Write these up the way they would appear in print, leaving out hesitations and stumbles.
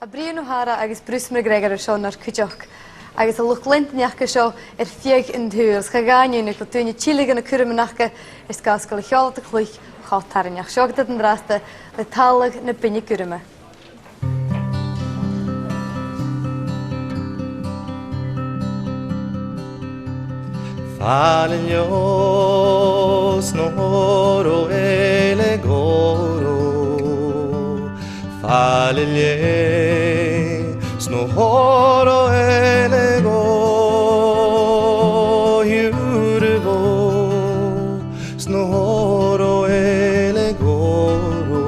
Tá Brian Ó hEára agus Bruce McGregor anseo inár cuideachta agus a lucht leanta na acu seo ar feadh an tuair agus cha gá inniu go dúinne tíle na cúram an aca is gá scoil cheoil do chloich chomh tarraingneach seo go an rasta le talamh na binne gúrama. Fale leo snoro elegoro Fale le snohoro elego Yurvo snohoro elegoro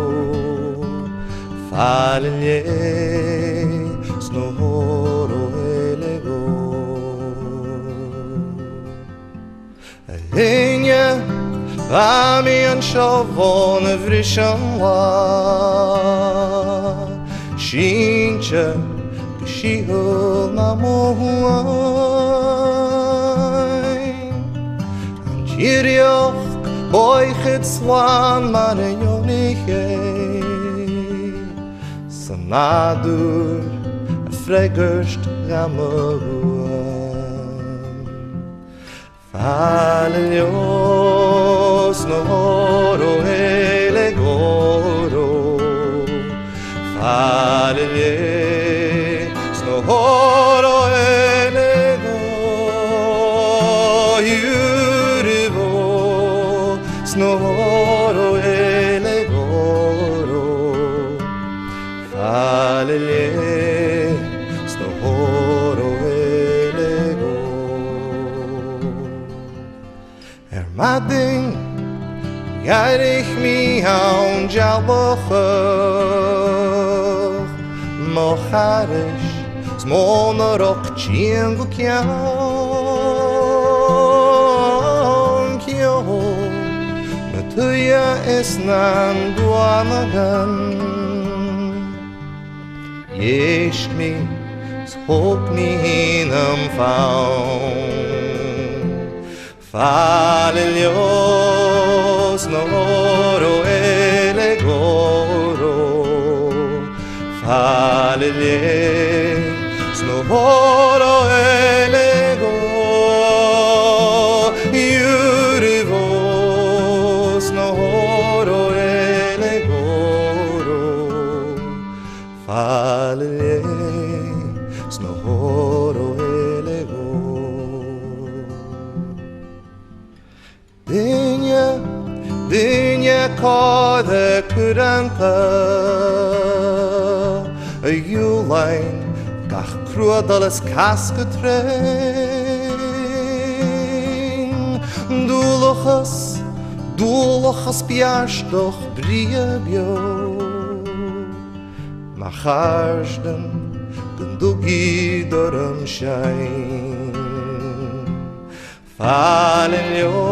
Fale le snohoro elego Linne a mí anseo bhna bhris an lá Sínte go siúil na móháin An tíoch boichid slán mar a dheonaigh Sa nádúr a freagairt ga Fale leo snoro elegoro Fale le snoro elego Yurivo snoro elegoro Fale le snoro elego Er madin Gairich mi an dealbach Mo charis Smó na roch tían go ceann ceol Na tuya is nan duanagan Éist mi 's thóg mi am fonn Fale leo snoro elegoro Fale le snoro elego Yurivo snoro elegoro Fale le snoro elego Duine, duine cáda curanta A dhiúlain gach cruadal is casca tréin Dúlachas, dúlachas bearstoch bria beo Mar charsdan go dtugaí dorm sein Fale leo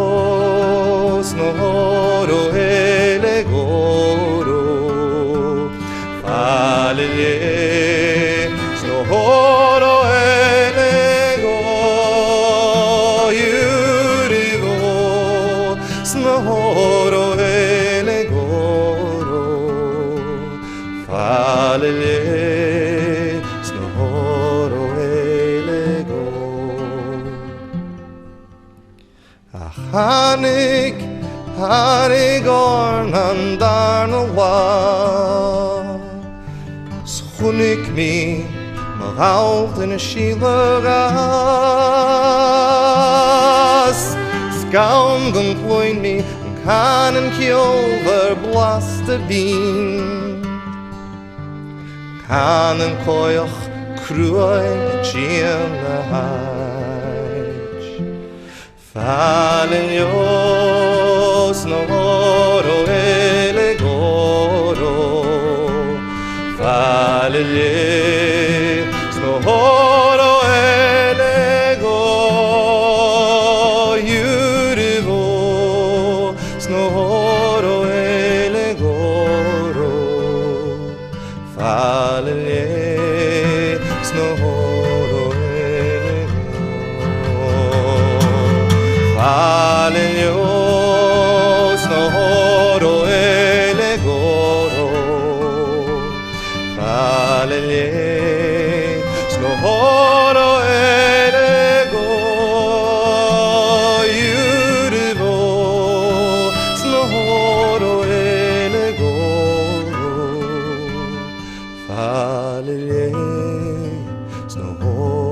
snoro elegoro Fale le snoro elego Yurivo snoro elegoro Fale le snoro elego A tháinig tháinig orn an darna lá 'S chonaic mé mo ghabhal ina síle gas 'S gann don chluain mé an canann ceolmhar blasta binn Canann caoch cruaidh tinn na háit Fale leo snoro elegoro Fale le snoro elego Yurivo snoro elegoro Fale le snoro elego Fale leo snoro elegoro Fale Fáil sna hóra eile go Yurvo sna hóra eile go Fáil sna hóra.